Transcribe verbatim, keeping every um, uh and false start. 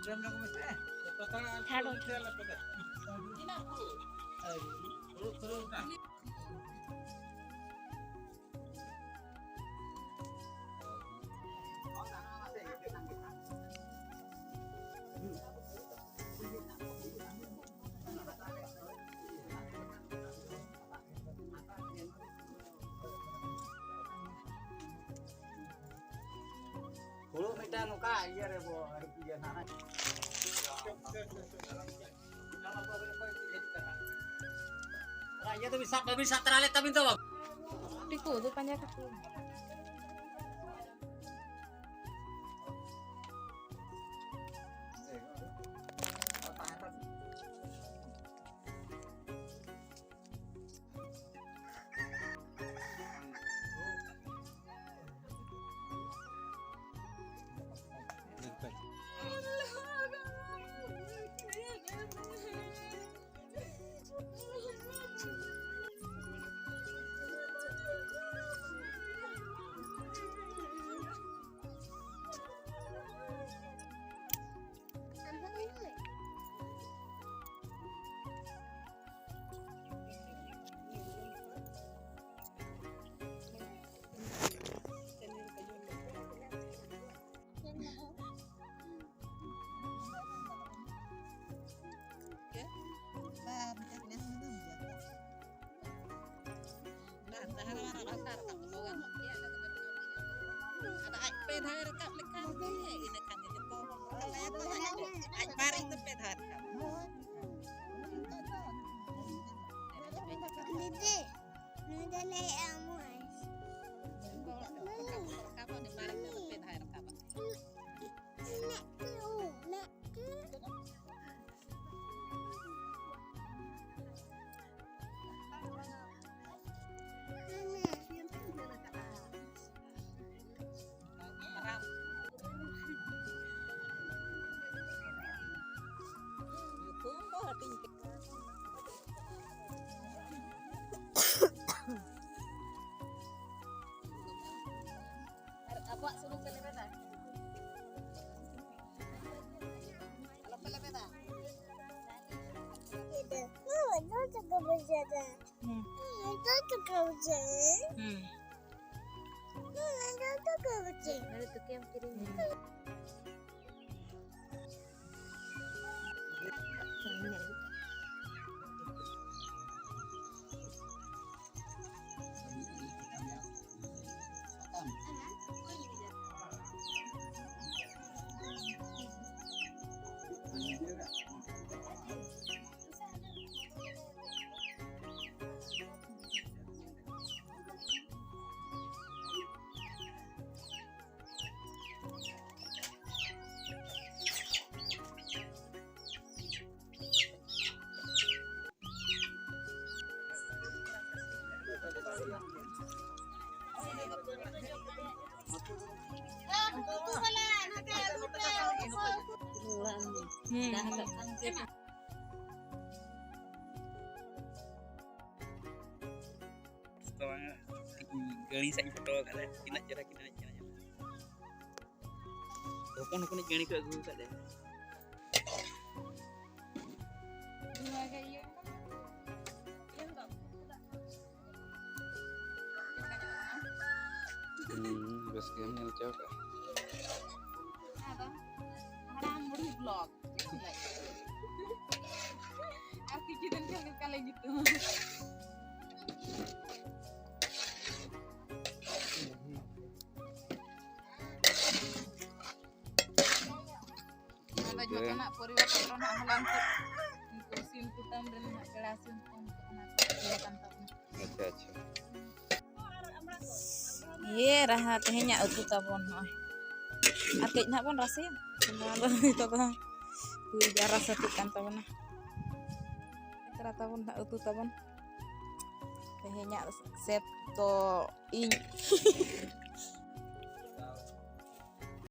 ᱡᱚᱢ ᱧᱚᱜ ᱢᱮᱥᱮ᱾ ᱡᱚᱛᱚ ᱦᱚᱲ ᱟᱨ ᱠᱷᱟᱲᱚ᱾ ᱯᱩᱨᱟᱹ ᱠᱷᱮᱞ ᱟᱯᱮ ᱫᱚ᱾ ᱦᱩᱲᱩ ᱛᱩᱨᱩᱭ ᱨᱮᱱᱟᱜ᱾ ᱦᱩᱲᱩ ᱢᱤᱫᱴᱟᱝ ᱱᱚᱝᱠᱟ ᱤᱭᱟᱹ ᱨᱮ ᱵᱚ ᱟᱹᱨᱩᱵ ᱤᱭᱟᱹ ᱱᱟᱦᱟᱜ᱾ ᱚᱱᱟ ᱤᱭᱟᱹ ᱫᱚ ᱵᱤᱱ ᱥᱟᱵ, ᱵᱟᱹᱵᱤᱱ ᱥᱟᱵ ᱛᱟᱨᱟ ᱞᱮᱫ ᱛᱟᱵᱤᱱ ᱫᱚ ᱵᱟᱵᱩ᱾ ᱴᱤᱠᱩ ᱫᱚ ᱯᱟᱸᱡᱟ ᱠᱟᱛᱮ᱾ ᱵᱟᱝ, ᱛᱟᱦᱮᱱ ᱢᱟ ᱨᱟᱠᱟᱵ ᱫᱚ ᱜᱟᱱᱚᱜ ᱜᱮᱭᱟ, ᱟᱫᱚ ᱟᱡ ᱯᱮ ᱫᱷᱟᱣ ᱨᱟᱠᱟᱵ ᱞᱮᱠᱷᱟᱱ ᱜᱮ, ᱤᱱᱟᱹ ᱠᱷᱟᱱ ᱜᱮ ᱡᱚᱛᱚ ᱦᱚᱲ ᱠᱚ ᱞᱟᱹᱭᱟ ᱛᱚ, ᱟᱡ ᱵᱟᱨ ᱤᱧ ᱫᱚ ᱯᱮ ᱫᱷᱟᱣ ᱨᱟᱠᱟᱵ᱾ ᱫᱤᱫᱤ, ᱱᱩᱭ ᱫᱚ ᱞᱟᱹᱭᱮᱜᱼᱟ ᱢᱚᱡᱽ᱾ ᱡᱚᱛᱚ ᱦᱚᱲ ᱠᱚ ᱨᱟᱠᱟᱵ, ᱨᱟᱠᱟᱵ, ᱩᱱᱤ ᱢᱟᱨᱟᱝ ᱫᱚ ᱯᱮ ᱫᱷᱟᱣ ᱨᱟᱠᱟᱵ᱾ ᱢᱮᱫ ᱠᱚ, ᱢᱮᱫ ᱠᱚ᱾ ᱟᱨ ᱟᱵᱚᱣᱟᱜ ᱥᱩᱫᱷᱩ ᱦᱩᱸ᱾ ᱦᱩᱸ᱾ ᱦᱩᱸ᱾ ᱦᱩᱸ᱾ ᱛᱚ, ᱜᱟᱹᱲᱤ ᱥᱟᱵ ᱤᱧ ᱯᱷᱳᱴᱳ ᱟᱠᱟᱫᱟ, ᱛᱤᱱᱟᱹᱜ ᱪᱮᱦᱨᱟ ᱠᱤᱱ ᱮᱱᱮᱡ ᱠᱟᱱᱟ, ᱧᱮᱞ ᱢᱮ᱾ ᱦᱚᱯᱚᱱ ᱦᱚᱯᱚᱱᱤᱡ ᱜᱟᱹᱲᱤ ᱠᱚ ᱟᱹᱜᱩ ᱟᱠᱟᱫ ᱞᱮᱭᱟ᱾ ᱦᱩᱸ, ᱵᱮᱥ ᱜᱮᱢ ᱧᱮᱞ ᱦᱚᱪᱚ ᱠᱟᱜᱼᱟ᱾ ᱟᱫᱚ ᱦᱟᱲᱟᱢ ᱵᱩᱲᱦᱤ vlog᱾ ᱟᱨ ᱠᱤᱪᱷᱩ ᱫᱤᱱ ᱠᱷᱟᱱ ᱜᱮ ᱠᱟᱞᱮ ᱧᱩᱛᱩᱢ᱾ ᱱᱚᱣᱟ ᱫᱚ ᱡᱚᱛᱚᱱᱟᱜ ᱯᱚᱨᱤᱵᱟᱨ ᱯᱚᱛᱨᱚ ᱱᱟᱜ ᱦᱚᱞᱟᱱ ᱠᱚ, ᱩᱱᱠᱩ ᱥᱤᱢ ᱠᱩᱴᱟᱹᱢ ᱨᱮ ᱱᱟᱜ ᱯᱮᱲᱟ ᱥᱤᱢ ᱠᱚ, ᱩᱱᱠᱩ ᱚᱱᱟ ᱠᱚ ᱤᱭᱟᱹ ᱠᱟᱱ ᱛᱟᱵᱚᱱᱟ᱾ ᱟᱪᱪᱷᱟ, ᱟᱪᱪᱷᱟ᱾ ᱤᱭᱟᱹ ᱨᱟᱦᱟ ᱛᱮᱦᱮᱧᱟᱜ ᱩᱛᱩ ᱛᱟᱵᱚᱱ ᱱᱚᱜᱼᱚᱭ᱾ ᱟᱨ ᱠᱟᱹᱡ ᱱᱟᱦᱟᱜ ᱵᱚᱱ ᱨᱟᱥᱮᱭᱟ᱾ ᱱᱚᱣᱟ ᱫᱚ ᱱᱤᱛᱚᱜ ᱫᱚ ᱦᱩᱭ ᱡᱟᱣᱨᱟ ᱥᱟᱹᱛᱟᱹᱜ ᱠᱟᱱ ᱛᱟᱵᱚᱱᱟ᱾ ᱮᱛᱨᱟ ᱛᱟᱵᱚᱱ ᱱᱟᱦᱟᱜ ᱩᱛᱩ ᱛᱟᱵᱚᱱ᱾ ᱛᱮᱦᱮᱧᱟᱜ ᱥᱮᱯ ᱫᱚ ᱤᱧ᱾